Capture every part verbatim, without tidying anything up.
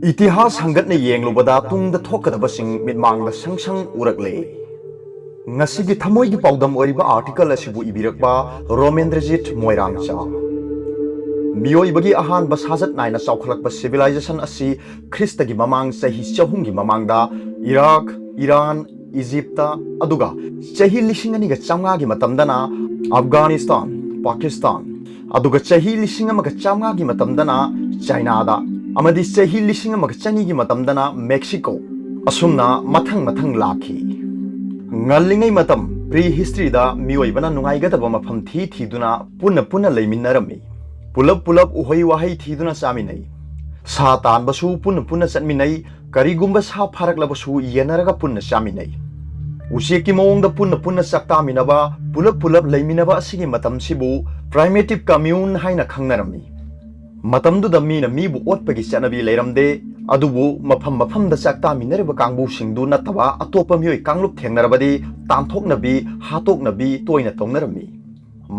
ꯏꯇꯤꯍꯥꯁ ꯍꯪꯒꯠꯅ ꯌꯦꯡꯂꯨꯕꯗ ꯇꯨꯡꯗ ꯊꯣꯛꯀꯗꯕꯁꯤꯡ ꯃꯤꯠꯃꯥꯡꯗ ꯁꯪ ꯁꯪ ꯎꯔꯛꯂꯦ꯫ ꯉꯁꯤꯒꯤ ꯊꯃꯣꯏꯒꯤ ꯄꯥꯎꯗꯝ ꯑꯣꯏꯔꯤꯕ ꯑꯥꯔꯇꯤꯀꯜ ꯑꯁꯤꯕꯨ ꯏꯕꯤꯔꯛꯄ ꯔꯣꯃꯦꯟꯗ꯭ꯔꯖꯤꯠ ꯃꯣꯏꯔꯥꯡꯆꯥ꯫ ꯃꯤꯑꯣꯏꯕꯒꯤ ꯑꯍꯥꯟꯕ ꯁꯥꯖꯠ ꯅꯥꯏꯅ ꯆꯥꯎꯈꯠꯂꯛꯄ ꯁꯤꯚꯤꯂꯥꯏꯖꯦꯁꯟ ꯑꯁꯤ ꯈ꯭ꯔꯤꯁꯇꯒꯤ ꯃꯃꯥꯡ ꯆꯍꯤ ꯆꯍꯨꯝꯒꯤ ꯃꯃꯥꯡꯗ ꯏꯔꯥꯛ, ꯏꯔꯥꯟ, ꯏꯖꯤꯞꯇ, ꯑꯗꯨꯒ ꯆꯍꯤ ꯂꯤꯁꯤꯡ ꯑꯅꯤꯒ ꯆꯥꯝꯃꯉꯥꯒꯤ ꯃꯇꯝꯗꯅ ꯑꯐꯒꯥꯅꯤꯁꯇꯥꯟ, ꯄꯥꯀꯤꯁꯇꯥꯟ, ꯑꯗꯨꯒ ꯆꯍꯤ ꯂꯤꯁꯤꯡ ꯑꯃꯒ ꯆꯥꯝꯃꯉꯥꯒꯤ ꯃꯇꯝꯗꯅ ꯆꯥꯏꯅꯥꯗ, ꯑꯃꯗꯤ ꯆꯍꯤ ꯂꯤꯁꯤꯡ ꯑꯃꯒ ꯆꯅꯤꯒꯤ ꯃꯇꯝꯗꯅ ꯃꯦꯛꯁꯤꯀꯣ꯫ ꯑꯁꯨꯝꯅ ꯃꯊꯪ ꯃꯊꯪ ꯂꯥꯛꯈꯤ꯫ ꯉꯜꯂꯤꯉꯩ ꯃꯇꯝ, ꯄ꯭ꯔꯤ ꯍꯤꯁꯇ꯭ꯔꯤꯗ, ꯃꯤꯑꯣꯏꯕꯅ ꯅꯨꯡꯉꯥꯏꯒꯗꯕ ꯃꯐꯝ ꯊꯤ ꯊꯤꯗꯨꯅ ꯄꯨꯟꯅ ꯄꯨꯟꯅ ꯂꯩꯃꯤꯟꯅꯔꯝꯃꯤ꯫ ꯄꯨꯂꯞ ꯄꯨꯂꯞ ꯎꯍꯩ ꯋꯥꯍꯩ ꯊꯤꯗꯨꯅ ꯆꯥꯃꯤꯟꯅꯩ꯫ ꯁꯥ ꯇꯥꯟꯕꯁꯨ ꯄꯨꯟꯅ ꯄꯨꯟꯅ ꯆꯠꯃꯤꯟꯅꯩ꯫ ꯀꯔꯤꯒꯨꯝꯕ ꯁꯥ ꯐꯥꯔꯛꯂꯕꯁꯨ ꯌꯦꯟꯅꯔꯒ ꯄꯨꯟꯅ ꯆꯥꯃꯤꯟꯅꯩ꯫ ꯎꯆꯦꯛꯀꯤ ꯃꯑꯣꯡꯗ ꯄꯨꯟꯅ ꯄꯨꯟꯅ ꯆꯥꯛ ꯇꯥꯃꯤꯟꯅꯕ, ꯄꯨꯂꯞ ꯄꯨꯂꯞ ꯂꯩꯃꯤꯟꯅꯕ ꯑꯁꯤꯒꯤ ꯃꯇꯝꯁꯤꯕꯨ ꯄ꯭ꯔꯥꯏꯃꯦꯇꯤꯚ ꯀꯝꯃ꯭ꯌꯨꯟ ꯍꯥꯏꯅ ꯈꯪꯅꯔꯝꯃꯤ꯫ ꯃꯇꯝꯗꯨꯗ ꯃꯤꯅ ꯃꯤꯕꯨ ꯑꯣꯠꯄꯒꯤ ꯆꯠꯅꯕꯤ ꯂꯩꯔꯝꯗꯦ꯫ ꯑꯗꯨꯕꯨ ꯃꯐꯝ ꯃꯐꯝꯗ ꯆꯥꯛ ꯇꯥꯃꯤꯟꯅꯔꯤꯕ ꯀꯥꯡꯕꯨꯁꯤꯡꯗꯨ ꯅꯠꯇꯕ ꯑꯇꯣꯞꯄ ꯃꯤꯑꯣꯏ ꯀꯥꯡꯂꯨꯞ ꯊꯦꯡꯅꯔꯕꯗꯤ ꯇꯥꯟꯊꯣꯛꯅꯕꯤ, ꯍꯥꯠꯇꯣꯛꯅꯕꯤ ꯇꯣꯏꯅ ꯇꯧꯅꯔꯝꯃꯤ꯫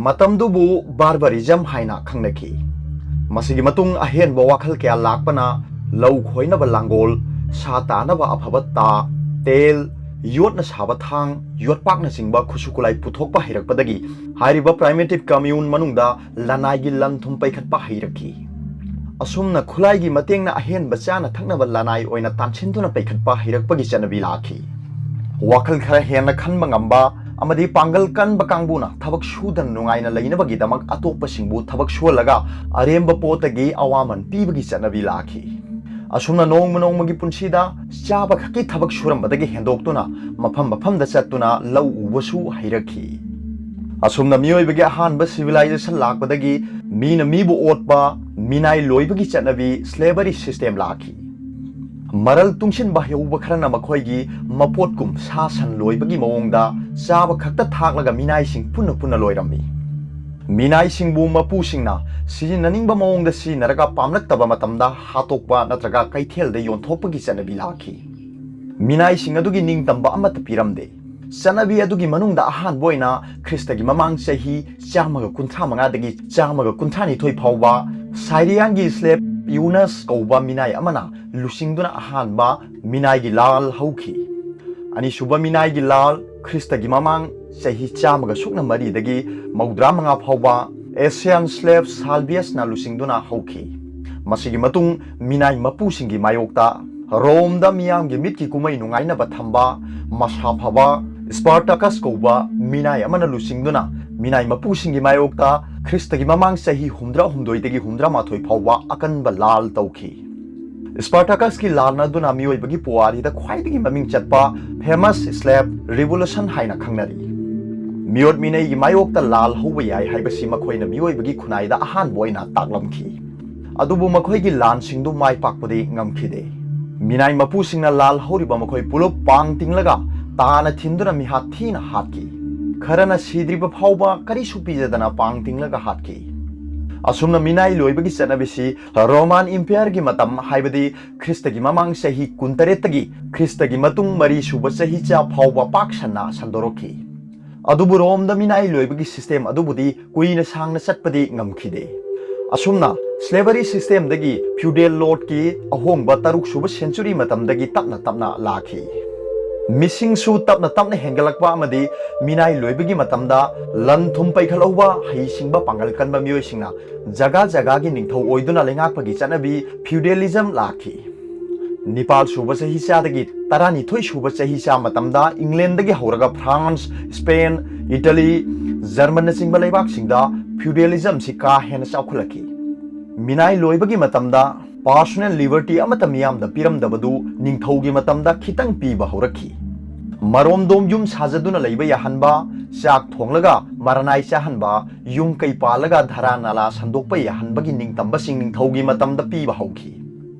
ꯃꯇꯝꯗꯨꯕꯨ ꯕꯥꯔꯕꯔꯤꯖꯝ ꯍꯥꯏꯅ ꯈꯪꯅꯈꯤ꯫ ꯃꯁꯤꯒꯤ ꯃꯇꯨꯡ ꯑꯍꯦꯟꯕ ꯋꯥꯈꯜ ꯀꯌꯥ ꯂꯥꯛꯄꯅ ꯂꯧ ꯈꯣꯏꯅꯕ ꯂꯥꯡꯒꯣꯜ, ꯁꯥ ꯇꯥꯅꯕ ꯑꯐꯕ ꯇꯥ, ꯇꯦꯜ, ꯌꯣꯠꯅ ꯁꯥꯕ ꯊꯥꯡ, ꯌꯣꯠꯄꯥꯛꯅꯆꯤꯡꯕ ꯈꯨꯠꯁꯨ ꯈꯨꯠꯂꯥꯏ ꯄꯨꯊꯣꯛꯄ ꯍꯩꯔꯛꯄꯗꯒꯤ ꯍꯥꯏꯔꯤꯕ ꯄ꯭ꯔꯥꯏꯃꯦꯇꯤꯚ ꯀꯝꯃ꯭ꯌꯨꯟ ꯃꯅꯨꯡꯗ ꯂꯅꯥꯏꯒꯤ ꯂꯟ ꯊꯨꯝ ꯄꯩꯈꯠꯄ ꯍꯩꯔꯛꯈꯤ꯫ ꯑꯁꯨꯝꯅ ꯈꯨꯠꯂꯥꯏꯒꯤ ꯃꯇꯦꯡꯅ ꯑꯍꯦꯟꯕ ꯆꯥꯅ ꯊꯛꯅꯕ ꯂꯅꯥꯏ ꯑꯣꯏꯅ ꯇꯥꯟꯁꯤꯟꯗꯨꯅ ꯄꯩꯈꯠꯄ ꯍꯩꯔꯛꯄꯒꯤ ꯆꯠꯅꯕꯤ ꯂꯥꯛꯈꯤ꯫ ꯋꯥꯈꯜ ꯈꯔ ꯍꯦꯟꯅ ꯈꯟꯕ ꯉꯝꯕ ꯑꯃꯗꯤ ꯄꯥꯡꯒꯜ ꯀꯟꯕ ꯀꯥꯡꯕꯨꯅ ꯊꯕꯛ ꯁꯨꯗꯅ ꯅꯨꯡꯉꯥꯏꯅ ꯂꯩꯅꯕꯒꯤꯗꯃꯛ ꯑꯇꯣꯞꯄꯁꯤꯡꯕꯨ ꯊꯕꯛ ꯁꯨꯍꯜꯂꯒ ꯑꯔꯦꯝꯕ ꯄꯣꯠꯇꯒꯤ ꯑꯋꯥꯃꯟ ꯄꯤꯕꯒꯤ ꯆꯠꯅꯕꯤ ꯂꯥꯛꯈꯤ꯫ ꯑꯁꯨꯝꯅ ꯅꯣꯡꯃ ꯅꯣꯡꯃꯒꯤ ꯄꯨꯟꯁꯤꯗ ꯆꯥꯕ ꯈꯛꯀꯤ ꯊꯕꯛ ꯁꯨꯔꯝꯕꯗꯒꯤ ꯍꯦꯟꯗꯣꯛꯇꯨꯅ ꯃꯐꯝ ꯃꯐꯝꯗ ꯆꯠꯇꯨꯅ ꯂꯧ ꯎꯕꯁꯨ ꯍꯩꯔꯛꯈꯤ꯫ ꯑꯁꯨꯝꯅ ꯃꯤꯑꯣꯏꯕꯒꯤ ꯑꯍꯥꯟꯕ ꯁꯤꯚꯤꯂꯥꯏꯖꯦꯁꯟ ꯂꯥꯛꯄꯗꯒꯤ ꯃꯤꯅ ꯃꯤꯕꯨ ꯑꯣꯠꯄ, ꯃꯤꯅꯥꯏ ꯂꯣꯏꯕꯒꯤ ꯆꯠꯅꯕꯤ, ꯁ꯭ꯂꯦꯚꯔꯤ ꯁꯤꯁꯇꯦꯝ ꯂꯥꯛꯈꯤ꯫ ꯃꯔꯜ ꯇꯨꯡꯁꯤꯟꯕ ꯍꯩꯍꯧꯕ ꯈꯔꯅ ꯃꯈꯣꯏꯒꯤ ꯃꯄꯣꯠꯀꯨꯝ ꯁꯥ ꯁꯟ ꯂꯣꯏꯕꯒꯤ ꯃꯑꯣꯡꯗ ꯆꯥꯕ ꯈꯛꯇ ꯊꯥꯛꯂꯒ ꯃꯤꯅꯥꯏꯁꯤꯡ ꯄꯨꯟꯅ ꯄꯨꯟꯅ ꯂꯣꯏꯔꯝꯃꯤ꯫ ꯃꯤꯅꯥꯏꯁꯤꯡꯕꯨ ꯃꯄꯨꯁꯤꯡꯅ ꯁꯤꯖꯤꯟꯅꯅꯤꯡꯕ ꯃꯑꯣꯡꯗ ꯁꯤꯖꯤꯟꯅꯔꯒ ꯄꯥꯝꯂꯛꯇꯕ ꯃꯇꯝꯗ ꯍꯥꯠꯇꯣꯛꯄ ꯅꯠꯇ꯭ꯔꯒ ꯀꯩꯊꯦꯜꯗ ꯌꯣꯟꯊꯣꯛꯄꯒꯤ ꯆꯠꯅꯕꯤ ꯂꯥꯛꯈꯤ꯫ ꯃꯤꯅꯥꯏꯁꯤꯡ ꯑꯗꯨꯒꯤ ꯅꯤꯡꯇꯝꯕ ꯑꯃꯠꯇ ꯄꯤꯔꯝꯗꯦ꯫ ꯆꯠꯅꯕꯤ ꯑꯗꯨꯒꯤ ꯃꯅꯨꯡꯗ ꯑꯍꯥꯟꯕ ꯑꯣꯏꯅ ꯈ꯭ꯔꯤꯁꯇꯒꯤ ꯃꯃꯥꯡ ꯆꯍꯤ ꯆꯥꯝꯃꯒ ꯀꯨꯟꯊ꯭ꯔꯥ ꯃꯉꯥꯗꯒꯤ ꯆꯥꯝꯃꯒ ꯀꯨꯟꯊ꯭ꯔꯥ ꯅꯤꯊꯣꯏ ꯐꯥꯎꯕ ꯁꯥꯏꯔꯤꯌꯥꯟꯒꯤ ꯁ꯭ꯂꯦꯞ ꯌꯨꯅꯁ ꯀꯧꯕ ꯃꯤꯅꯥꯏ ꯑꯃꯅ ꯂꯨꯆꯤꯡꯗꯨꯅ ꯑꯍꯥꯟꯕ ꯃꯤꯅꯥꯏꯒꯤ ꯂꯥꯜ ꯍꯧꯈꯤ꯫ ꯑꯅꯤꯁꯨꯕ ꯃꯤꯅꯥꯏꯒꯤ ꯂꯥꯜ ꯈ꯭ꯔꯤꯁꯇꯒꯤ ꯃꯃꯥꯡ ꯆꯍꯤ ꯆꯥꯝꯃꯒ ꯁꯨꯞꯅ ꯃꯔꯤꯗꯒꯤ ꯃꯧꯗ꯭ꯔꯥ ꯃꯉꯥ ꯐꯥꯎꯕ ꯑꯦꯁꯤꯌꯥꯟ ꯁ꯭ꯂꯦꯞ ꯁꯥꯜꯕꯤꯌꯁꯅ ꯂꯨꯆꯤꯡꯗꯨꯅ ꯍꯧꯈꯤ꯫ ꯃꯁꯤꯒꯤ ꯃꯇꯨꯡ ꯃꯤꯅꯥꯏ ꯃꯄꯨꯁꯤꯡꯒꯤ ꯃꯥꯌꯣꯛꯇ ꯔꯣꯝꯗ ꯃꯤꯌꯥꯝꯒꯤ ꯃꯤꯠꯀꯤ ꯀꯨꯝꯍꯩ ꯅꯨꯡꯉꯥꯏꯅꯕ ꯊꯝꯕ ꯃꯁꯥ ꯐꯕ ꯁ꯭ꯄꯥꯔꯇꯥꯀꯁ ꯀꯧꯕ ꯃꯤꯅꯥꯏ ꯑꯃꯅ ꯂꯨꯆꯤꯡꯗꯨꯅ ꯃꯤꯅꯥꯏ ꯃꯄꯨꯁꯤꯡꯒꯤ ꯃꯥꯌꯣꯛꯇ ꯈ꯭ꯔꯤꯁꯇꯒꯤ ꯃꯃꯥꯡ ꯆꯍꯤ ꯍꯨꯝꯗ꯭ꯔꯥ ꯍꯨꯝꯗꯣꯏꯗꯒꯤ ꯍꯨꯝꯗ꯭ꯔꯥ ꯃꯥꯊꯣꯏ ꯐꯥꯎꯕ ꯑꯀꯟꯕ ꯂꯥꯜ ꯇꯧꯈꯤ꯫ ꯁ꯭ꯄꯥꯔꯇꯥꯀꯁꯀꯤ ꯂꯥꯟ ꯑꯗꯨꯅ ꯃꯤꯑꯣꯏꯕꯒꯤ ꯄꯨꯋꯥꯔꯤꯗ ꯈ꯭ꯋꯥꯏꯗꯒꯤ ꯃꯃꯤꯡ ꯆꯠꯄ ꯐꯦꯃꯁ ꯁ꯭ꯂꯦꯞ ꯔꯤꯚꯣꯂꯨꯁꯟ ꯍꯥꯏꯅ ꯈꯪꯅꯔꯤ꯫ ꯃꯤꯑꯣꯠ ꯃꯤꯅꯩꯒꯤ ꯃꯥꯌꯣꯛꯇ ꯂꯥꯜ ꯍꯧꯕ ꯌꯥꯏ ꯍꯥꯏꯕꯁꯤ ꯃꯈꯣꯏꯅ ꯃꯤꯑꯣꯏꯕꯒꯤ ꯈꯨꯟꯅꯥꯏꯗ ꯑꯍꯥꯟꯕ ꯑꯣꯏꯅ ꯇꯥꯛꯂꯝꯈꯤ꯫ ꯑꯗꯨꯕꯨ ꯃꯈꯣꯏꯒꯤ ꯂꯥꯟꯁꯤꯡꯗꯨ ꯃꯥꯏ ꯄꯥꯛꯄꯗꯤ ꯉꯝꯈꯤꯗꯦ꯫ ꯃꯤꯅꯥꯏ ꯃꯄꯨꯁꯤꯡꯅ ꯂꯥꯜ ꯍꯧꯔꯤꯕ ꯃꯈꯣꯏ ꯄꯨꯂꯞ ꯄꯥꯡ ꯇꯤꯡꯂꯒ ꯇꯥꯅ ꯊꯤꯟꯗꯨꯅ ꯃꯤꯍꯥꯠ ꯊꯤꯅ ꯍꯥꯠꯈꯤ꯫ ꯈꯔꯅ ꯁꯤꯗ꯭ꯔꯤꯕ ꯐꯥꯎꯕ ꯀꯔꯤꯁꯨ ꯄꯤꯖꯗꯅ ꯄꯥꯡ ꯇꯤꯡꯂꯒ ꯍꯥꯠꯈꯤ꯫ ꯑꯁꯨꯝꯅ ꯃꯤꯅꯥꯏ ꯂꯣꯏꯕꯒꯤ ꯆꯠꯅꯕꯤꯁꯤ ꯔꯣꯃꯥꯟ ꯏꯝꯄꯤꯌꯔꯒꯤ ꯃꯇꯝ, ꯍꯥꯏꯕꯗꯤ ꯈ꯭ꯔꯤꯁꯇꯒꯤ ꯃꯃꯥꯡ ꯆꯍꯤ ꯀꯨꯟꯇꯔꯦꯠꯇꯒꯤ ꯈ꯭ꯔꯤꯁꯇꯒꯤ ꯃꯇꯨꯡ ꯃꯔꯤ ꯁꯨꯕ ꯆꯍꯤꯆꯥ ꯐꯥꯎꯕ ꯄꯥꯛ ꯁꯟꯅ ꯁꯟꯗꯣꯔꯛꯈꯤ꯫ ꯑꯗꯨꯕꯨ ꯔꯣꯝꯗ ꯃꯤꯅꯥꯏ ꯂꯣꯏꯕꯒꯤ ꯁꯤꯁꯇꯦꯝ ꯑꯗꯨꯕꯨꯗꯤ ꯀꯨꯏꯅ ꯁꯥꯡꯅ ꯆꯠꯄꯗꯤ ꯉꯝꯈꯤꯗꯦ꯫ ꯑꯁꯨꯝꯅ ꯁ꯭ꯂꯦꯕꯔꯤ ꯁꯤꯁꯇꯦꯝꯗꯒꯤ ꯐ꯭ꯌꯨꯗꯦꯜ ꯂꯣꯠꯀꯤ ꯑꯍꯣꯡꯕ ꯇꯔꯨꯛ ꯁꯨꯕ ꯁꯦꯟꯆꯨꯔꯤ ꯃꯇꯝꯗꯒꯤ ꯇꯞꯅ ꯇꯞꯅ ꯂꯥꯛꯈꯤ꯫ ꯃꯤꯁꯤꯡꯁꯨ ꯇꯞꯅ ꯇꯞꯅ ꯍꯦꯟꯒꯠꯂꯛꯄ ꯑꯃꯗꯤ ꯃꯤꯅꯥꯏ ꯂꯣꯏꯕꯒꯤ ꯃꯇꯝꯗ ꯂꯟ ꯊꯨꯝ ꯄꯩꯈꯠꯍꯧꯕ ꯍꯩꯁꯤꯡꯕ ꯄꯥꯡꯒꯜ ꯀꯟꯕ ꯃꯤꯑꯣꯏꯁꯤꯡꯅ ꯖꯒꯥ ꯖꯒꯥꯒꯤ ꯅꯤꯡꯊꯧ ꯑꯣꯏꯗꯨꯅ ꯂꯩꯉꯥꯛꯄꯒꯤ ꯆꯠꯅꯕꯤ ꯐ꯭ꯌꯨꯗꯦꯂꯤꯖꯝ ꯂꯥꯛꯈꯤ꯫ ꯅꯤꯄꯥꯜ ꯁꯨꯕ ꯆꯍꯤꯆꯥꯗꯒꯤ ꯇꯔꯥꯅꯤꯊꯣꯏ ꯁꯨꯕ ꯆꯍꯤꯆꯥ ꯃꯇꯝꯗ ꯏꯪꯂꯦꯟꯗꯒꯤ ꯍꯧꯔꯒ ꯐ꯭ꯔꯥꯟꯁ, ꯁ꯭ꯄꯦꯟ, ꯏꯇꯂꯤ, ꯖꯔꯃꯟꯅꯆꯤꯡꯕ ꯂꯩꯕꯥꯛꯁꯤꯡꯗ ꯐ꯭ꯌꯨꯗꯦꯂꯤꯖꯝꯁꯤ ꯀꯥ ꯍꯦꯟꯅ ꯆꯥꯎꯈꯠꯂꯛꯈꯤ꯫ ꯃꯤꯅꯥꯏ ꯂꯣꯏꯕꯒꯤ ꯃꯇꯝꯗ ꯄꯥꯔꯁꯣꯅꯦꯜ ꯂꯤꯕꯔꯇꯤ ꯑꯃꯠꯇ ꯃꯤꯌꯥꯝꯗ ꯄꯤꯔꯝꯗꯕꯗꯨ ꯅꯤꯡꯊꯧꯒꯤ ꯃꯇꯝꯗ ꯈꯤꯇꯪ ꯄꯤꯕ ꯍꯧꯔꯛꯈꯤ꯫ ꯃꯔꯣꯝꯗꯣꯝ ꯌꯨꯝ ꯁꯥꯖꯗꯨꯅ ꯂꯩꯕ ꯌꯥꯍꯟꯕ, ꯆꯥꯛ ꯊꯣꯡꯂꯒ ꯃꯔꯅꯥꯏ ꯆꯥꯍꯟꯕ, ꯌꯨꯝ ꯀꯩ ꯄꯥꯜꯂꯒ ꯙꯔꯥ ꯅꯥꯂꯥ ꯁꯟꯗꯣꯛꯄ ꯌꯥꯍꯟꯕꯒꯤ ꯅꯤꯡꯇꯝꯕꯁꯤꯡ ꯅꯤꯡꯊꯧꯒꯤ ꯃꯇꯝꯗ ꯄꯤꯕ ꯍꯧꯈꯤ꯫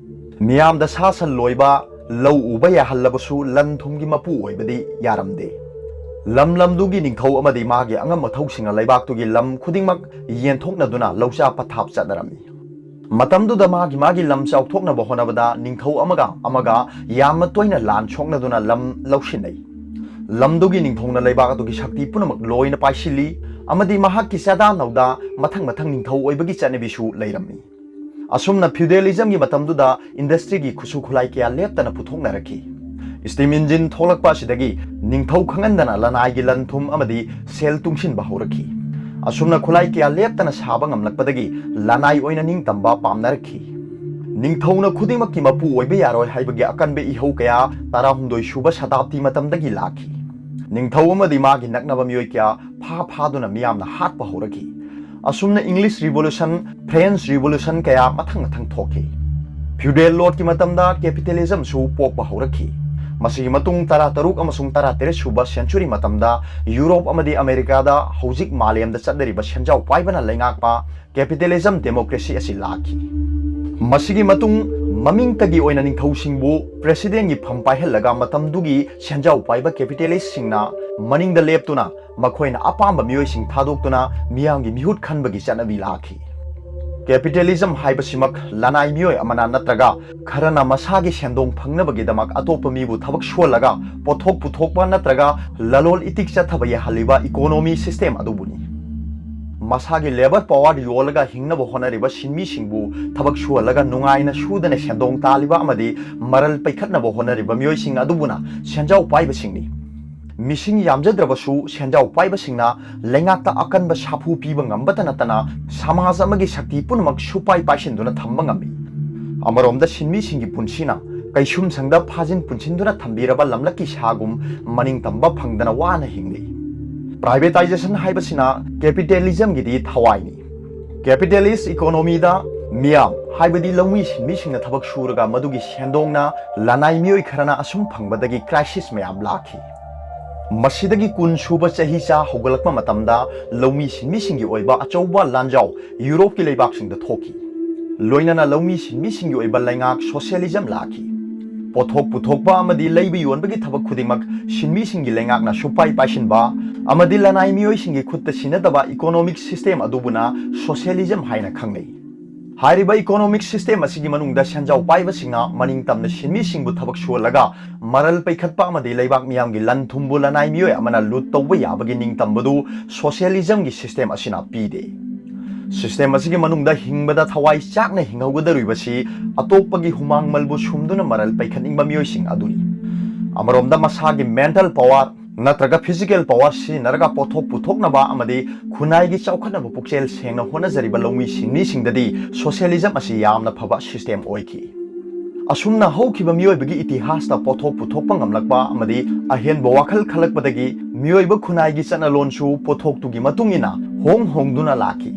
ꯃꯤꯌꯥꯝꯗ ꯁꯥ ꯁꯟ ꯂꯣꯏꯕ, ꯂꯧ ꯎꯕ ꯌꯥꯍꯜꯂꯕꯁꯨ ꯂꯟ ꯊꯨꯝꯒꯤ ꯃꯄꯨ ꯑꯣꯏꯕꯗꯤ ꯌꯥꯔꯝꯗꯦ꯫ ꯂꯝ ꯂꯝꯗꯨꯒꯤ ꯅꯤꯡꯊꯧ ꯑꯃꯗꯤ ꯃꯥꯒꯤ ꯑꯉꯝ ꯑꯊꯧꯁꯤꯡꯅ ꯂꯩꯕꯥꯛꯇꯨꯒꯤ ꯂꯝ ꯈꯨꯗꯤꯡꯃꯛ ꯌꯦꯟꯊꯣꯛꯅꯗꯨꯅ ꯂꯧꯆꯥ ꯄꯊꯥꯞ ꯆꯠꯅꯔꯝꯃꯤ꯫ ꯃꯇꯝꯗꯨꯗ ꯃꯥꯒꯤ ꯃꯥꯒꯤ ꯂꯝ ꯆꯥꯎꯊꯣꯛꯅꯕ ꯍꯣꯠꯅꯕꯗ ꯅꯤꯡꯊꯧ ꯑꯃꯒ ꯑꯃꯒ ꯌꯥꯝꯅ ꯇꯣꯏꯅ ꯂꯥꯟ ꯁꯣꯛꯅꯗꯨꯅ ꯂꯝ ꯂꯧꯁꯤꯟꯅꯩ꯫ ꯂꯝꯗꯨꯒꯤ ꯅꯤꯡꯊꯧꯅ ꯂꯩꯕꯥꯛ ꯑꯗꯨꯒꯤ ꯁꯛꯇꯤ ꯄꯨꯝꯅꯃꯛ ꯂꯣꯏꯅ ꯄꯥꯏꯁꯤꯜꯂꯤ ꯑꯃꯗꯤ ꯃꯍꯥꯛꯀꯤ ꯆꯥꯗꯥ ꯅꯧꯗꯥ ꯃꯊꯪ ꯃꯊꯪ ꯅꯤꯡꯊꯧ ꯑꯣꯏꯕꯒꯤ ꯆꯠꯅꯕꯤꯁꯨ ꯂꯩꯔꯝꯃꯤ꯫ ꯑꯁꯨꯝꯅ feudalismꯒꯤ ꯃꯇꯝꯗꯨꯗ industryꯒꯤ ꯈꯨꯠꯁꯨ ꯈꯨꯠꯂꯥꯏ ꯀꯌꯥ ꯂꯦꯞꯇꯅ ꯄꯨꯊꯣꯛꯅꯔꯛꯈꯤ꯫ Steam engine ꯊꯣꯛꯂꯛꯄ ꯑꯁꯤꯗꯒꯤ ꯅꯤꯡꯊꯧ ꯈꯪꯍꯟꯗꯅ ꯂꯅꯥꯏꯒꯤ ꯂꯟ ꯊꯨꯝ ꯑꯃꯗꯤ ꯁꯦꯜ ꯇꯨꯡꯁꯤꯟꯕ ꯍꯧꯔꯛꯈꯤ꯫ ꯑꯁꯨꯝꯅ ꯈꯨꯠꯂꯥꯏ ꯀꯌꯥ ꯂꯦꯞꯇꯅ ꯁꯥꯕ ꯉꯝꯂꯛꯄꯗꯒꯤ ꯂꯅꯥꯏ ꯑꯣꯏꯅ ꯅꯤꯡꯇꯝꯕ ꯄꯥꯝꯅꯔꯛꯈꯤ꯫ ꯅꯤꯡꯊꯧꯅ ꯈꯨꯗꯤꯡꯃꯛꯀꯤ ꯃꯄꯨ ꯑꯣꯏꯕ ꯌꯥꯔꯣꯏ ꯍꯥꯏꯕꯒꯤ ꯑꯀꯟꯕ ꯏꯍꯧ ꯀꯌꯥ ꯇꯔꯥꯍꯨꯝꯗꯣꯏ ꯁꯨꯕ ꯁꯇꯥꯕꯗꯤ ꯃꯇꯝꯗꯒꯤ ꯂꯥꯛꯈꯤ꯫ ꯅꯤꯡꯊꯧ ꯑꯃꯗꯤ ꯃꯥꯒꯤ ꯅꯛꯅꯕ ꯃꯤꯑꯣꯏ ꯀꯌꯥ ꯐꯥ ꯐꯥꯗꯨꯅ ꯃꯤꯌꯥꯝꯅ ꯍꯥꯠꯄ ꯍꯧꯔꯛꯈꯤ꯫ ꯑꯁꯨꯝꯅ English Revolution, French Revolution ꯀꯌꯥ ꯃꯊꯪ ꯃꯊꯪ ꯊꯣꯛꯈꯤ꯫ Feudal lordꯀꯤ ꯃꯇꯝꯗ capitalismꯁꯨ ꯄꯣꯛꯄ ꯍꯧꯔꯛꯈꯤ꯫ ꯃꯁꯤꯒꯤ ꯃꯇꯨꯡ ꯇꯔꯥꯇꯔꯨꯛ ꯑꯃꯁꯨꯡ ꯇꯔꯥꯇꯔꯦꯠ ꯁꯨꯕ century ꯃꯇꯝꯗ ꯌꯨꯔꯣꯞ ꯑꯃꯗꯤ ꯑꯃꯦꯔꯤꯀꯥꯗ ꯍꯧꯖꯤꯛ ꯃꯥꯂꯦꯝꯗ ꯆꯠꯅꯔꯤꯕ ꯁꯦꯟꯖꯥꯎ ꯄꯥꯏꯕꯅ ꯂꯩꯉꯥꯛꯄ capitalism democracy ꯑꯁꯤ ꯂꯥꯛꯈꯤ꯫ ꯃꯁꯤꯒꯤ ꯃꯇꯨꯡ ꯃꯃꯤꯡꯇꯒꯤ ꯑꯣꯏꯅ ꯅꯤꯡꯊꯧꯁꯤꯡꯕꯨ presidentꯒꯤ ꯐꯝ ꯄꯥꯏꯍꯜꯂꯒ ꯃꯇꯝꯗꯨꯒꯤ ꯁꯦꯟꯖꯥꯎ ꯄꯥꯏꯕ capitalistꯁꯤꯡꯅ ꯃꯅꯤꯡꯗ ꯂꯦꯞꯇꯨꯅ ꯃꯈꯣꯏꯅ ꯑꯄꯥꯝꯕ ꯃꯤꯑꯣꯏꯁꯤꯡ ꯊꯥꯗꯣꯛꯇꯨꯅ ꯃꯤꯌꯥꯝꯒꯤ ꯃꯤꯍꯨꯠ ꯈꯟꯕꯒꯤ ꯆꯠꯅꯕꯤ ꯂꯥꯛꯈꯤ꯫ Capitalism ꯍꯥꯏꯕꯁꯤꯃꯛ ꯂꯅꯥꯏ ꯃꯤꯑꯣꯏ ꯑꯃꯅ ꯅꯠꯇ꯭ꯔꯒ ꯈꯔꯅ ꯃꯁꯥꯒꯤ ꯁꯦꯟꯗꯣꯡ ꯐꯪꯅꯕꯒꯤꯗꯃꯛ ꯑꯇꯣꯞꯄ ꯃꯤꯕꯨ ꯊꯕꯛ ꯁꯨꯍꯜꯂꯒ ꯄꯣꯠꯊꯣꯛ ꯄꯨꯊꯣꯛꯄ ꯅꯠꯇ꯭ꯔꯒ ꯂꯂꯣꯟ ꯏꯇꯤꯛ ꯆꯠꯊꯕ ꯌꯥꯍꯜꯂꯤꯕ economy system ꯑꯗꯨꯕꯨꯅꯤ꯫ ꯃꯁꯥꯒꯤ labour power ꯌꯣꯜꯂꯒ ꯍꯤꯡꯅꯕ ꯍꯣꯠꯅꯔꯤꯕ ꯁꯤꯟꯃꯤꯁꯤꯡꯕꯨ ꯊꯕꯛ ꯁꯨꯍꯜꯂꯒ ꯅꯨꯡꯉꯥꯏꯅ ꯁꯨꯗꯅ ꯁꯦꯟꯗꯣꯡ ꯇꯥꯜꯂꯤꯕ ꯑꯃꯗꯤ ꯃꯔꯜ ꯄꯩꯈꯠꯅꯕ ꯍꯣꯠꯅꯔꯤꯕ ꯃꯤꯑꯣꯏꯁꯤꯡ ꯑꯗꯨꯕꯨꯅ ꯁꯦꯟꯖꯥꯎ ꯄꯥꯏꯕꯁꯤꯡꯅꯤ꯫ ꯃꯤꯁꯤꯡ ꯌꯥꯝꯖꯗ꯭ꯔꯕꯁꯨ ꯁꯦꯟꯖꯥꯎ ꯄꯥꯏꯕꯁꯤꯡꯅ ꯂꯩꯉꯥꯛꯇ ꯑꯀꯟꯕ ꯁꯥꯐꯨ ꯄꯤꯕ ꯉꯝꯕꯇ ꯅꯠꯇꯅ ꯁꯃꯥꯖ ꯑꯃꯒꯤ ꯁꯛꯇꯤ ꯄꯨꯝꯅꯃꯛ ꯁꯨꯄꯥꯏ ꯄꯥꯏꯁꯤꯟꯗꯨꯅ ꯊꯝꯕ ꯉꯝꯃꯤ꯫ ꯑꯃꯔꯣꯝꯗ ꯁꯤꯟꯃꯤꯁꯤꯡꯒꯤ ꯄꯨꯟꯁꯤꯅ ꯀꯩꯁꯨꯝꯁꯪꯗ ꯐꯥꯖꯤꯟ ꯄꯨꯟꯁꯤꯟꯗꯨꯅ ꯊꯝꯕꯤꯔꯕ ꯂꯝꯂꯛꯀꯤ ꯁꯥꯒꯨꯝ ꯃꯅꯤꯡꯇꯝꯕ ꯐꯪꯗꯅ ꯋꯥꯅ ꯍꯤꯡꯂꯤ꯫ Privatisation ꯍꯥꯏꯕꯁꯤꯅ capitalismꯒꯤꯗꯤ ꯊꯋꯥꯏꯅꯤ꯫ Capitalist economyꯗ ꯃꯤꯌꯥꯝ, ꯍꯥꯏꯕꯗꯤ ꯂꯧꯃꯤ ꯁꯤꯟꯃꯤꯁꯤꯡꯅ ꯊꯕꯛ ꯁꯨꯔꯒ ꯃꯗꯨꯒꯤ ꯁꯦꯟꯗꯣꯡꯅ ꯂꯅꯥꯏ ꯃꯤꯑꯣꯏ ꯈꯔꯅ ꯑꯁꯨꯝ ꯐꯪꯕꯗꯒꯤ crisis ꯃꯌꯥꯝ ꯂꯥꯛꯈꯤ꯫ ꯃꯁꯤꯗꯒꯤ ꯀꯨꯟ ꯁꯨꯕ ꯆꯍꯤꯆꯥ ꯍꯧꯒꯠꯂꯛꯄ ꯃꯇꯝꯗ ꯂꯧꯃꯤ ꯁꯤꯟꯃꯤꯁꯤꯡꯒꯤ ꯑꯣꯏꯕ ꯑꯆꯧꯕ ꯂꯥꯟꯖꯥꯎ ꯌꯨꯔꯣꯞꯀꯤ ꯂꯩꯕꯥꯛꯁꯤꯡꯗ ꯊꯣꯛꯈꯤ꯫ ꯂꯣꯏꯅꯅ ꯂꯧꯃꯤ ꯁꯤꯟꯃꯤꯁꯤꯡꯒꯤ ꯑꯣꯏꯕ ꯂꯩꯉꯥꯛ socialism ꯂꯥꯛꯈꯤ꯫ ꯄꯣꯠꯊꯣꯛ ꯄꯨꯊꯣꯛꯄ ꯑꯃꯗꯤ ꯂꯩꯕ ꯌꯣꯟꯕꯒꯤ ꯊꯕꯛ ꯈꯨꯗꯤꯡꯃꯛ ꯁꯤꯟꯃꯤꯁꯤꯡꯒꯤ ꯂꯩꯉꯥꯛꯅ ꯁꯨꯄꯥꯏ ꯄꯥꯏꯁꯤꯟꯕ ꯑꯃꯗꯤ ꯂꯅꯥꯏ ꯃꯤꯑꯣꯏꯁꯤꯡꯒꯤ ꯈꯨꯠꯇ ꯁꯤꯟꯅꯗꯕ economic system ꯑꯗꯨꯕꯨꯅ socialism ꯍꯥꯏꯅ ꯈꯪꯅꯩ꯫ ꯍꯥꯏꯔꯤꯕ economic system ꯑꯁꯤꯒꯤ ꯃꯅꯨꯡꯗ ꯁꯦꯟꯖꯥꯎ ꯄꯥꯏꯕꯁꯤꯡꯅ ꯃꯅꯤꯡ ꯇꯝꯅ ꯁꯤꯟꯃꯤꯁꯤꯡꯕꯨ ꯊꯕꯛ ꯁꯨꯍꯜꯂꯒ ꯃꯔꯜ ꯄꯩꯈꯠꯄ ꯑꯃꯗꯤ ꯂꯩꯕꯥꯛ ꯃꯤꯌꯥꯝꯒꯤ ꯂꯟ ꯊꯨꯝꯕꯨ ꯂꯅꯥꯏ ꯃꯤꯑꯣꯏ ꯑꯃꯅ ꯂꯨꯠ ꯇꯧꯕ ꯌꯥꯕꯒꯤ ꯅꯤꯡꯇꯝꯕꯗꯨ socialismꯒꯤ system ꯑꯁꯤꯅ ꯄꯤꯗꯦ꯫ ꯁꯤꯁꯇꯦꯝ ꯑꯁꯤꯒꯤ ꯃꯅꯨꯡꯗ ꯍꯤꯡꯕꯗ ꯊꯋꯥꯏ ꯆꯥꯛꯅ ꯍꯤꯡꯍꯧꯒꯗꯧꯔꯤꯕꯁꯤ ꯑꯇꯣꯞꯄꯒꯤ ꯍꯨꯃꯥꯡ ꯃꯜꯕꯨ ꯁꯨꯝꯗꯨꯅ ꯃꯔꯜ ꯄꯩꯈꯠꯅꯤꯡꯕ ꯃꯤꯑꯣꯏꯁꯤꯡ ꯑꯗꯨꯅꯤ꯫ ꯑꯃꯔꯣꯝꯗ ꯃꯁꯥꯒꯤ ꯃꯦꯟꯇꯦꯜ ꯄꯥꯋꯔ ꯅꯠꯇ꯭ꯔꯒ ꯐꯤꯖꯤꯀꯦꯜ ꯄꯥꯋꯔ ꯁꯤꯖꯤꯟꯅꯔꯒ ꯄꯣꯠꯊꯣꯛ ꯄꯨꯊꯣꯛꯅꯕ ꯑꯃꯗꯤ ꯈꯨꯟꯅꯥꯏꯒꯤ ꯆꯥꯎꯈꯠꯅꯕ ꯄꯨꯛꯆꯦꯜ ꯁꯦꯡꯅ ꯍꯣꯠꯅꯖꯔꯤꯕ ꯂꯧꯃꯤ ꯁꯤꯟꯃꯤꯁꯤꯡꯗꯗꯤ ꯁꯣꯁꯤꯌꯦꯂꯤꯖꯝ ꯑꯁꯤ ꯌꯥꯝꯅ ꯐꯕ ꯁꯤꯁꯇꯦꯝ ꯑꯣꯏꯈꯤ꯫ ꯑꯁꯨꯝꯅ ꯍꯧꯈꯤꯕ ꯃꯤꯑꯣꯏꯕꯒꯤ ꯏꯇꯤꯍꯥꯁꯇ ꯄꯣꯠꯊꯣꯛ ꯄꯨꯊꯣꯛꯄ ꯉꯝꯂꯛꯄ ꯑꯃꯗꯤ ꯑꯍꯦꯟꯕ ꯋꯥꯈꯜ ꯈꯜꯂꯛꯄꯗꯒꯤ ꯃꯤꯑꯣꯏꯕ ꯈꯨꯟꯅꯥꯏꯒꯤ ꯆꯠꯅꯂꯣꯟꯁꯨ ꯄꯣꯠꯊꯣꯛꯇꯨꯒꯤ ꯃꯇꯨꯡ ꯏꯟꯅ ꯍꯣꯡ ꯍꯣꯡꯗꯨꯅ ꯂꯥꯛꯈꯤ꯫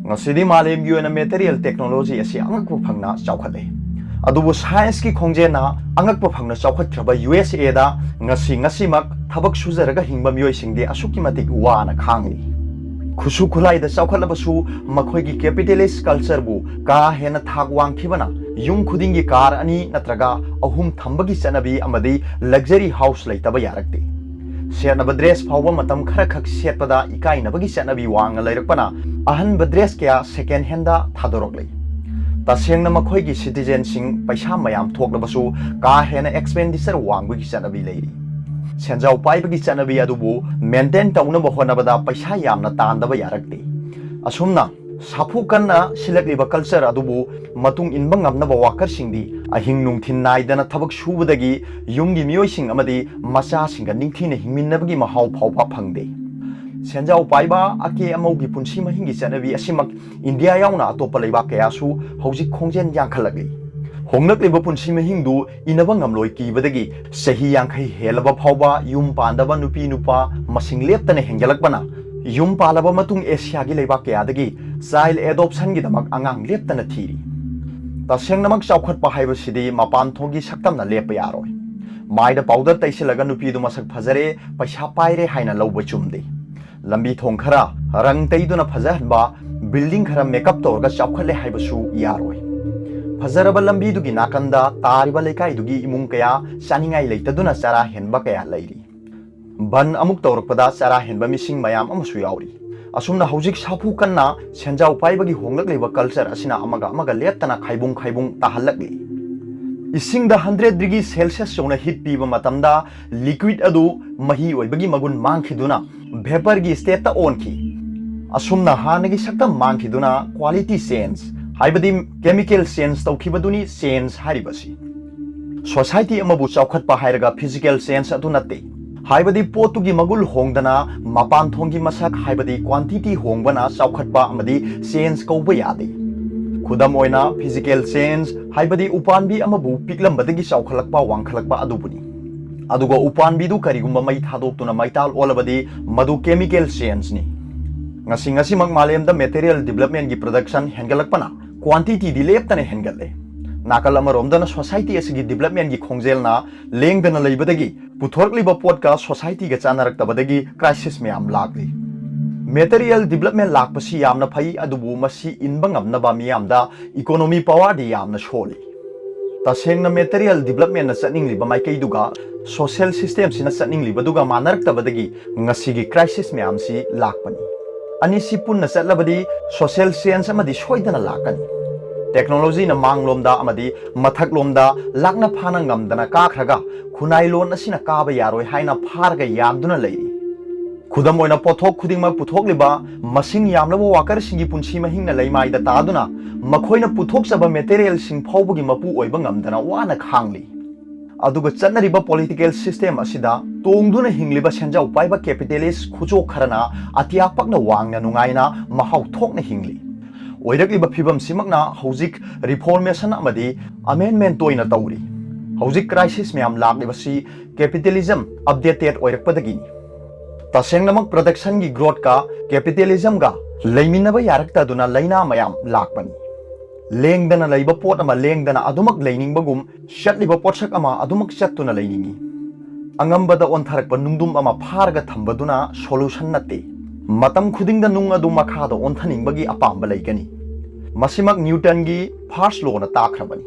ꯉꯁꯤꯗꯤ ꯃꯥꯂꯦꯝꯒꯤ ꯑꯣꯏꯅ ꯃꯦꯇꯔꯤꯌꯦꯜ ꯇꯦꯛꯅꯣꯂꯣꯖꯤ ꯑꯁꯤ ꯑꯉꯛꯄ ꯐꯪꯅ ꯆꯥꯎꯈꯠꯂꯦ꯫ ꯑꯗꯨꯕꯨ ꯁꯥꯏꯟꯁꯀꯤ ꯈꯣꯡꯖꯦꯜꯅ ꯑꯉꯛꯄ ꯐꯪꯅ ꯆꯥꯎꯈꯠꯈ꯭ꯔꯕ ꯌꯨ ꯑꯦꯁ ꯑꯦꯗ ꯉꯁꯤ ꯉꯁꯤꯃꯛ ꯊꯕꯛ ꯁꯨꯖꯔꯒ ꯍꯤꯡꯕ ꯃꯤꯑꯣꯏꯁꯤꯡꯗꯤ ꯑꯁꯨꯛꯀꯤ ꯃꯇꯤꯛ ꯋꯥꯅ ꯈꯥꯡꯂꯤ꯫ ꯈꯨꯠꯁꯨ ꯈꯨꯠꯂꯥꯏꯗ ꯆꯥꯎꯈꯠꯂꯕꯁꯨ ꯃꯈꯣꯏꯒꯤ ꯀꯦꯄꯤꯇꯦꯂꯤꯁ ꯀꯜꯆꯔꯕꯨ ꯀꯥ ꯍꯦꯟꯅ ꯊꯥꯛ ꯋꯥꯡꯈꯤꯕꯅ ꯌꯨꯝ ꯈꯨꯗꯤꯡꯒꯤ ꯀꯥꯔ ꯑꯅꯤ ꯅꯠꯇ꯭ꯔꯒ ꯑꯍꯨꯝ ꯊꯝꯕꯒꯤ ꯆꯠꯅꯕꯤ ꯑꯃꯗꯤ ꯂꯛꯖꯔꯤ ꯍꯥꯎꯁ ꯂꯩꯇꯕ ꯌꯥꯔꯛꯇꯦ꯫ ꯁꯦꯠꯅꯕ ꯗ꯭ꯔꯦꯁ ꯐꯥꯎꯕ ꯃꯇꯝ ꯈꯔꯈꯛ ꯁꯦꯠꯄꯗ ꯏꯀꯥꯏꯅꯕꯒꯤ ꯆꯠꯅꯕꯤ ꯋꯥꯡꯅ ꯂꯩꯔꯛꯄꯅ ꯑꯍꯟꯕ ꯗ꯭ꯔꯦꯁ ꯀꯌꯥ ꯁꯦꯀꯦꯟ ꯍꯦꯟꯗ ꯊꯥꯗꯣꯔꯛꯂꯤ꯫ ꯇꯁꯦꯡꯅ ꯃꯈꯣꯏꯒꯤ ꯁꯤꯇꯤꯖꯦꯟꯁꯤꯡ ꯄꯩꯁꯥ ꯃꯌꯥꯝ ꯊꯣꯛꯂꯕꯁꯨ ꯀꯥ ꯍꯦꯟꯅ ꯑꯦꯛꯁꯄꯦꯟꯗꯤꯆꯔ ꯋꯥꯡꯕꯒꯤ ꯆꯠꯅꯕꯤ ꯂꯩꯔꯤ꯫ ꯁꯦꯟꯖꯥꯎ ꯄꯥꯏꯕꯒꯤ ꯆꯠꯅꯕꯤ ꯑꯗꯨꯕꯨ ꯃꯦꯟꯇꯦꯟ ꯇꯧꯅꯕ ꯍꯣꯠꯅꯕꯗ ꯄꯩꯁꯥ ꯌꯥꯝꯅ ꯇꯥꯟꯗꯕ ꯌꯥꯔꯛꯇꯦ꯫ ꯑꯁꯨꯝꯅ ꯁꯥꯐꯨ ꯀꯟꯅ ꯁꯤꯜꯂꯛꯂꯤꯕ ꯀꯜꯆꯔ ꯑꯗꯨꯕꯨ ꯃꯇꯨꯡ ꯏꯟꯕ ꯉꯝꯅꯕ ꯋꯥꯀꯔꯁꯤꯡꯗꯤ ꯑꯍꯤꯡ ꯅꯨꯡꯊꯤꯜ ꯅꯥꯏꯗꯅ ꯊꯕꯛ ꯁꯨꯕꯗꯒꯤ ꯌꯨꯝꯒꯤ ꯃꯤꯑꯣꯏꯁꯤꯡ ꯑꯃꯗꯤ ꯃꯆꯥꯁꯤꯡꯒ ꯅꯤꯡꯊꯤꯅ ꯍꯤꯡꯃꯤꯟꯅꯕꯒꯤ ꯃꯍꯥꯎ ꯐꯥꯎꯕ ꯐꯪꯗꯦ꯫ ꯁꯦꯟꯖꯥꯎ ꯄꯥꯏꯕ ꯑꯀꯦ ꯑꯃꯧꯒꯤ ꯄꯨꯟꯁꯤ ꯃꯍꯤꯡꯒꯤ ꯆꯠꯅꯕꯤ ꯑꯁꯤꯃꯛ ꯏꯟꯗꯤꯌꯥ ꯌꯥꯎꯅ ꯑꯇꯣꯞꯄ ꯂꯩꯕꯥꯛ ꯀꯌꯥꯁꯨ ꯍꯧꯖꯤꯛ ꯈꯣꯡꯖꯦꯜ ꯌꯥꯡꯈꯠꯂꯛꯂꯤ꯫ ꯍꯣꯡꯂꯛꯂꯤꯕ ꯄꯨꯟꯁꯤ ꯃꯍꯤꯡꯗꯨ ꯏꯅꯕ ꯉꯝꯂꯣꯏ ꯀꯤꯕꯗꯒꯤ ꯆꯍꯤ ꯌꯥꯡꯈꯩ ꯍꯦꯜꯂꯕ ꯐꯥꯎꯕ ꯌꯨꯝ ꯄꯥꯟꯗꯕ ꯅꯨꯄꯤ ꯅꯨꯄꯥ ꯃꯁꯤꯡ ꯂꯦꯞꯇꯅ ꯍꯦꯟꯒꯠꯂꯛꯄꯅ ꯌꯨꯝ ꯄꯥꯜꯂꯕ ꯃꯇꯨꯡ ꯑꯦꯁꯤꯌꯥꯒꯤ ꯂꯩꯕꯥꯛ ꯀꯌꯥꯗꯒꯤ ꯆꯥꯏꯜ ꯑꯦꯗꯣꯞꯁꯟꯒꯤꯗꯃꯛ ꯑꯉꯥꯡ ꯂꯦꯞꯇꯅ ꯊꯤꯔꯤ꯫ ꯇꯁꯦꯡꯅꯃꯛ ꯆꯥꯎꯈꯠꯄ ꯍꯥꯏꯕꯁꯤꯗꯤ ꯃꯄꯥꯟ ꯊꯣꯡꯒꯤ ꯁꯛꯇꯝꯅ ꯂꯦꯞꯄ ꯌꯥꯔꯣꯏ꯫ ꯃꯥꯏꯗ ꯄꯥꯎꯗꯔ ꯇꯩꯁꯤꯜꯂꯒ ꯅꯨꯄꯤꯗꯨ ꯃꯁꯛ ꯐꯖꯔꯦ, ꯄꯩꯁꯥ ꯄꯥꯏꯔꯦ ꯍꯥꯏꯅ ꯂꯧꯕ ꯆꯨꯝꯗꯦ꯫ ꯂꯝꯕꯤ ꯊꯣꯡ ꯈꯔ ꯔꯪ ꯇꯩꯗꯨꯅ ꯐꯖꯍꯟꯕ, ꯕꯤꯜꯗꯤꯡ ꯈꯔ ꯃꯦꯀꯞ ꯇꯧꯔꯒ ꯆꯥꯎꯈꯠꯂꯦ ꯍꯥꯏꯕꯁꯨ ꯌꯥꯔꯣꯏ꯫ ꯐꯖꯔꯕ ꯂꯝꯕꯤꯗꯨꯒꯤ ꯅꯥꯀꯟꯗ ꯇꯥꯔꯤꯕ ꯂꯩꯀꯥꯏꯗꯨꯒꯤ ꯏꯃꯨꯡ ꯀꯌꯥ ꯆꯥꯅꯤꯡꯉꯥꯏ ꯂꯩꯇꯗꯨꯅ ꯆꯔꯥ ꯍꯦꯟꯕ ꯀꯌꯥ ꯂꯩꯔꯤ꯫ ꯕꯟ ꯑꯃꯨꯛ ꯇꯧꯔꯛꯄꯗ ꯆꯔꯥ ꯍꯦꯟꯕ ꯃꯤꯁꯤꯡ ꯃꯌꯥꯝ ꯑꯃꯁꯨ ꯌꯥꯎꯔꯤ꯫ ꯑꯁꯨꯝꯅ ꯍꯧꯖꯤꯛ ꯁꯥꯐꯨ ꯀꯟꯅ ꯁꯦꯟꯖꯥꯎ ꯄꯥꯏꯕꯒꯤ ꯍꯣꯡꯂꯛꯂꯤꯕ ꯀꯜꯆꯔ ꯑꯁꯤꯅ ꯑꯃꯒ ꯑꯃꯒ ꯂꯦꯞꯇꯅ ꯈꯥꯏꯕꯨꯡ ꯈꯥꯏꯕꯨꯡ ꯇꯥꯍꯜꯂꯛꯂꯤ꯫ ꯏꯁꯤꯡꯗ ꯍꯟꯗ꯭ꯔꯦꯠ ꯗꯤꯒ꯭ꯔꯤ ꯁꯦꯜꯁꯤꯌꯁ ꯌꯧꯅ ꯍꯤꯠ ꯄꯤꯕ ꯃꯇꯝꯗ ꯂꯤꯀ꯭ꯋꯤꯠ ꯑꯗꯨ ꯃꯍꯤ ꯑꯣꯏꯕꯒꯤ ꯃꯒꯨꯟ ꯃꯥꯡꯈꯤꯗꯨꯅ ꯚꯦꯄꯔꯒꯤ ꯁ꯭ꯇꯦꯠꯇ ꯑꯣꯟꯈꯤ꯫ ꯑꯁꯨꯝꯅ ꯍꯥꯟꯅꯒꯤ ꯁꯛꯇꯝ ꯃꯥꯡꯈꯤꯗꯨꯅ quality change, ꯍꯥꯏꯕꯗꯤ chemical change ꯇꯧꯈꯤꯕꯗꯨꯅꯤ change ꯍꯥꯏꯔꯤꯕꯁꯤ꯫ Society ꯑꯃꯕꯨ ꯆꯥꯎꯈꯠꯄ ꯍꯥꯏꯔꯒ physical change ꯑꯗꯨ ꯅꯠꯇꯦ꯫ ꯍꯥꯏꯕꯗꯤ ꯄꯣꯠꯇꯨꯒꯤ ꯃꯒꯨꯜ ꯍꯣꯡꯗꯅ ꯃꯄꯥꯟ ꯊꯣꯡꯒꯤ ꯃꯁꯛ, ꯍꯥꯏꯕꯗꯤ quantity ꯍꯣꯡꯕꯅ ꯆꯥꯎꯈꯠꯄ ꯑꯃꯗꯤ change ꯀꯧꯕ ꯌꯥꯗꯦ꯫ ꯈꯨꯗꯝ ꯑꯣꯏꯅ, physical change ꯍꯥꯏꯕꯗꯤ ꯎꯄꯥꯟꯕꯤ ꯑꯃꯕꯨ ꯄꯤꯛꯂꯝꯕꯗꯒꯤ ꯆꯥꯎꯈꯠꯂꯛꯄ, ꯋꯥꯡꯈꯠꯂꯛꯄ ꯑꯗꯨꯕꯨꯅꯤ꯫ ꯑꯗꯨꯒ ꯎꯄꯥꯟꯕꯤꯗꯨ ꯀꯔꯤꯒꯨꯝꯕ ꯃꯩ ꯊꯥꯗꯣꯛꯇꯨꯅ ꯃꯩꯇꯥꯜ ꯑꯣꯜꯂꯕꯗꯤ ꯃꯗꯨ chemical change ꯅꯤ꯫ ꯉꯁꯤ ꯉꯁꯤꯃꯛ ꯃꯥꯂꯦꯝꯗ material development ꯀꯤ production ꯍꯦꯟꯒꯠꯂꯛꯄꯅ quantity ꯗꯤ ꯂꯦꯞꯇꯅ ꯍꯦꯟꯒꯠꯂꯦ꯫ ꯅꯥꯀꯜ ꯑꯃꯔꯣꯝꯗꯅ society ꯑꯁꯤꯒꯤ development ꯀꯤ ꯈꯣꯡꯖꯦꯜꯅ ꯂꯦꯡꯗꯅ ꯂꯩꯕꯗꯒꯤ ꯄꯨꯊꯣꯔꯛꯂꯤꯕ ꯄꯣꯠꯀ society ꯒ ꯆꯥꯟꯅꯔꯛꯇꯕꯗꯒꯤ crisis ꯃꯌꯥꯝ ꯂꯥꯛꯂꯤ꯫ Material development ꯂꯥꯛꯄꯁꯤ ꯌꯥꯝꯅ ꯐꯩ, ꯑꯗꯨꯕꯨ ꯃꯁꯤ ꯏꯟꯕ ꯉꯝꯅꯕ ꯃꯤꯌꯥꯝꯗ economy power ꯗꯤ ꯌꯥꯝꯅ ꯁꯣꯜꯂꯤ꯫ ꯇꯁꯦꯡꯅ material development ꯅ ꯆꯠꯅꯤꯡꯂꯤꯕ ꯃꯥꯏꯀꯩꯗꯨꯒ social system ꯁꯤꯅ ꯆꯠꯅꯤꯡꯂꯤꯕꯗꯨꯒ ꯃꯥꯟꯅꯔꯛꯇꯕꯗꯒꯤ ꯉꯁꯤꯒꯤ crisis ꯃꯌꯥꯝꯁꯤ ꯂꯥꯛꯄꯅꯤ꯫ ꯑꯅꯤꯁꯤ ꯄꯨꯟꯅ ꯆꯠꯂꯕꯗꯤ social change ꯑꯃꯗꯤ ꯁꯣꯏꯗꯅ ꯂꯥꯛꯀꯅꯤ꯫ Technology ꯅ ꯃꯥꯡꯂꯣꯝꯗ ꯑꯃꯗꯤ ꯃꯊꯛꯂꯣꯝꯗ ꯂꯥꯛꯅ ꯐꯥꯅ ꯉꯝꯗꯅ ꯀꯥꯈ꯭ꯔꯒ ꯈꯨꯟꯅꯥꯏ ꯂꯣꯟ ꯑꯁꯤꯅ ꯀꯥꯕ ꯌꯥꯔꯣꯏ ꯍꯥꯏꯅ ꯐꯥꯔꯒ ꯌꯥꯟꯗꯨꯅ ꯂꯩꯔꯤ꯫ ꯈꯨꯗꯝ ꯑꯣꯏꯅ, ꯄꯣꯠꯊꯣꯛ ꯈꯨꯗꯤꯡꯃꯛ ꯄꯨꯊꯣꯛꯂꯤꯕ ꯃꯁꯤꯡ ꯌꯥꯝꯂꯕ worker ꯁꯤꯡꯒꯤ ꯄꯨꯟꯁꯤ ꯃꯍꯤꯡꯅ ꯂꯩꯃꯥꯏꯗ ꯇꯥꯗꯨꯅ ꯃꯈꯣꯏꯅ ꯄꯨꯊꯣꯛꯆꯕ material ꯁꯤꯡ ꯐꯥꯎꯕꯒꯤ ꯃꯄꯨ ꯑꯣꯏꯕ ꯉꯝꯗꯅ ꯋꯥꯅ ꯈꯥꯡꯂꯤ꯫ ꯑꯗꯨꯒ ꯆꯠꯅꯔꯤꯕ political system ꯑꯁꯤꯗ ꯇꯣꯡꯗꯨꯅ ꯍꯤꯡꯂꯤꯕ ꯁꯦꯟꯖꯥꯎ ꯄꯥꯏꯕ capitalist ꯈꯨꯆꯣꯛ ꯈꯔꯅ ꯑꯇꯤꯌꯥ ꯄꯛꯅ ꯋꯥꯡꯅ ꯅꯨꯡꯉꯥꯏꯅ ꯃꯍꯥꯎ ꯊꯣꯛꯅ ꯍꯤꯡꯂꯤ꯫ ꯑꯣꯏꯔꯛꯂꯤꯕ ꯐꯤꯕꯝꯁꯤꯃꯛꯅ ꯍꯧꯖꯤꯛ reformation ꯑꯃꯗꯤ amendment ꯇꯣꯏꯅ ꯇꯧꯔꯤ꯫ ꯍꯧꯖꯤꯛ crisis ꯃꯌꯥꯝ ꯂꯥꯛꯂꯤꯕꯁꯤ capitalism updated ꯑꯣꯏꯔꯛꯄꯗꯒꯤꯅꯤ꯫ ꯇꯁꯦꯡꯅꯃꯛ production ꯒꯤ growth ꯀ capitalism ꯒ ꯂꯩꯃꯤꯟꯅꯕ ꯌꯥꯔꯛꯇꯗꯨꯅ ꯂꯥꯏꯅꯥ ꯃꯌꯥꯝ ꯂꯥꯛꯄꯅꯤ꯫ ꯂꯦꯡꯗꯅ ꯂꯩꯕ ꯄꯣꯠ ꯑꯃ ꯂꯦꯡꯗꯅ ꯑꯗꯨꯃꯛ ꯂꯩꯅꯤꯡꯕꯒꯨꯝ ꯆꯠꯂꯤꯕ ꯄꯣꯠꯁꯛ ꯑꯃ ꯑꯗꯨꯃꯛ ꯆꯠꯇꯨꯅ ꯂꯩꯅꯤꯡꯏ꯫ ꯑꯉꯝꯕꯗ ꯑꯣꯟꯊꯔꯛꯄ ꯅꯨꯡꯗꯨꯝ ꯑꯃ ꯐꯥꯔꯒ ꯊꯝꯕꯗꯨꯅ solution ꯅꯠꯇꯦ꯫ ꯃꯇꯝ ꯈꯨꯗꯤꯡꯗ ꯅꯨꯡ ꯑꯗꯨ ꯃꯈꯥꯗ ꯑꯣꯟꯊꯅꯤꯡꯕꯒꯤ ꯑꯄꯥꯝꯕ ꯂꯩꯒꯅꯤ꯫ ꯃꯁꯤꯃꯛ Newton ꯒꯤ first law ꯅ ꯇꯥꯛꯈ꯭ꯔꯕꯅꯤ꯫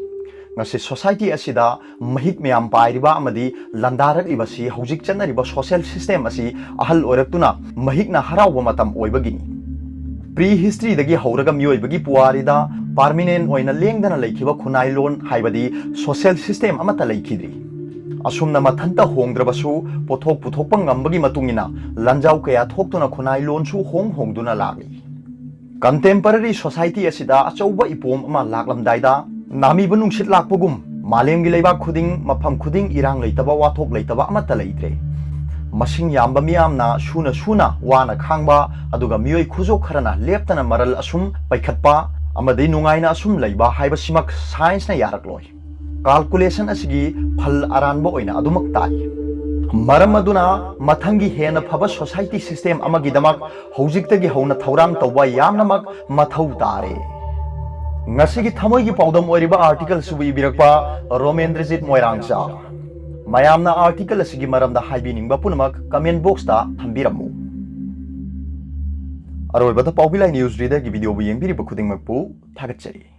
ꯉꯁꯤ society ꯑꯁꯤꯗ ꯃꯍꯤꯛ ꯃꯌꯥꯝ ꯄꯥꯏꯔꯤꯕ ꯑꯃꯗꯤ ꯂꯥꯟꯗꯥꯔꯛꯂꯤꯕꯁꯤ ꯍꯧꯖꯤꯛ ꯆꯠꯅꯔꯤꯕ social system ꯑꯁꯤ ꯑꯍꯜ ꯑꯣꯏꯔꯛꯇꯨꯅ ꯃꯍꯤꯛꯅ ꯍꯔꯥꯎꯕ ꯃꯇꯝ ꯑꯣꯏꯕꯒꯤꯅꯤ꯫ Pre history ꯗꯒꯤ ꯍꯧꯔꯒ ꯃꯤꯑꯣꯏꯕꯒꯤ ꯄꯨꯋꯥꯔꯤꯗ permanent ꯑꯣꯏꯅ ꯂꯦꯡꯗꯅ ꯂꯩꯈꯤꯕ ꯈꯨꯟꯅꯥꯏ ꯂꯣꯟ ꯍꯥꯏꯕꯗꯤ social system ꯑꯃꯠꯇ ꯂꯩꯈꯤꯗ꯭ꯔꯤ꯫ ꯑꯁꯨꯝꯅ ꯃꯊꯟꯇ ꯍꯣꯡꯗ꯭ꯔꯕꯁꯨ, ꯄꯣꯠꯊꯣꯛ ꯄꯨꯊꯣꯛꯄ ꯉꯝꯕꯒꯤ ꯃꯇꯨꯡ ꯏꯟꯅ ꯂꯥꯟꯖꯥꯎ ꯀꯌꯥ ꯊꯣꯛꯇꯨꯅ ꯈꯨꯟꯅꯥꯏ ꯂꯣꯟꯁꯨ ꯍꯣꯡ ꯍꯣꯡꯗꯨꯅ ꯂꯥꯛꯂꯤ꯫ Contemporary society ꯑꯁꯤꯗ ꯑꯆꯧꯕ ꯏꯄꯣꯝ ꯑꯃ ꯂꯥꯛꯂꯝꯗꯥꯏꯗ, ꯅꯥꯃꯤꯕ ꯅꯨꯡꯁꯤꯠ ꯂꯥꯛꯄꯒꯨꯝ, ꯃꯥꯂꯦꯝꯒꯤ ꯂꯩꯕꯥꯛ ꯈꯨꯗꯤꯡ, ꯃꯐꯝ ꯈꯨꯗꯤꯡ ꯏꯔꯥꯡ ꯂꯩꯇꯕ, ꯋꯥꯊꯣꯛ ꯂꯩꯇꯕ ꯑꯃꯠꯇ ꯂꯩꯇ꯭ꯔꯦ꯫ ꯃꯁꯤꯡ ꯌꯥꯝꯕ ꯃꯤꯌꯥꯝꯅ ꯁꯨꯅ ꯁꯨꯅ ꯋꯥꯅ ꯈꯥꯡꯕ, ꯑꯗꯨꯒ ꯃꯤꯑꯣꯏ ꯈꯨꯖꯣꯛ ꯈꯔꯅ ꯂꯦꯞꯇꯅ ꯃꯔꯜ ꯑꯁꯨꯝ ꯄꯩꯈꯠꯄ ꯑꯃꯗꯤ ꯅꯨꯡꯉꯥꯏꯅ ꯑꯁꯨꯝ ꯂꯩꯕ ꯍꯥꯏꯕꯁꯤꯃꯛ science ꯅ ꯌꯥꯔꯛꯂꯣꯏ꯫ Calculation ꯑꯁꯤꯒꯤ ꯐꯜ ꯑꯔꯥꯟꯕ ꯑꯣꯏꯅ ꯑꯗꯨꯃꯛ ꯇꯥꯏ꯫ ꯃꯔꯝ ꯑꯗꯨꯅ ꯃꯊꯪꯒꯤ ꯍꯦꯟꯅ ꯐꯕ society system ꯑꯃꯒꯤꯗꯃꯛ ꯍꯧꯖꯤꯛꯇꯒꯤ ꯍꯧꯅ ꯊꯧꯔꯥꯡ ꯇꯧꯕ ꯌꯥꯝꯅꯃꯛ ꯃꯊꯧ ꯇꯥꯔꯦ꯫ ꯉꯁꯤꯒꯤ ꯊꯃꯣꯏꯒꯤ ꯄꯥꯎꯗꯝ ꯑꯣꯏꯔꯤꯕ article ꯑꯁꯤꯕꯨ ꯏꯕꯤꯔꯛꯄ ꯔꯣꯃꯦꯟꯗ꯭ꯔꯖꯤꯠ ꯃꯣꯏꯔꯥꯡꯆꯥ꯫ ꯃꯌꯥꯝꯅ article ꯑꯁꯤꯒꯤ ꯃꯔꯝꯗ ꯍꯥꯏꯕꯤꯅꯤꯡꯕ ꯄꯨꯝꯅꯃꯛ comment box ꯇ ꯊꯝꯕꯤꯔꯝꯃꯨ꯫ ꯑꯔꯣꯏꯕꯗ ꯄꯥꯎꯕꯤ ꯂꯥꯏ news reader ꯒꯤ video ꯕꯨ ꯌꯦꯡꯕꯤꯔꯤꯕ ꯈꯨꯗꯤꯡꯃꯛꯄꯨ ꯊꯥꯒꯠꯆꯔꯤ꯫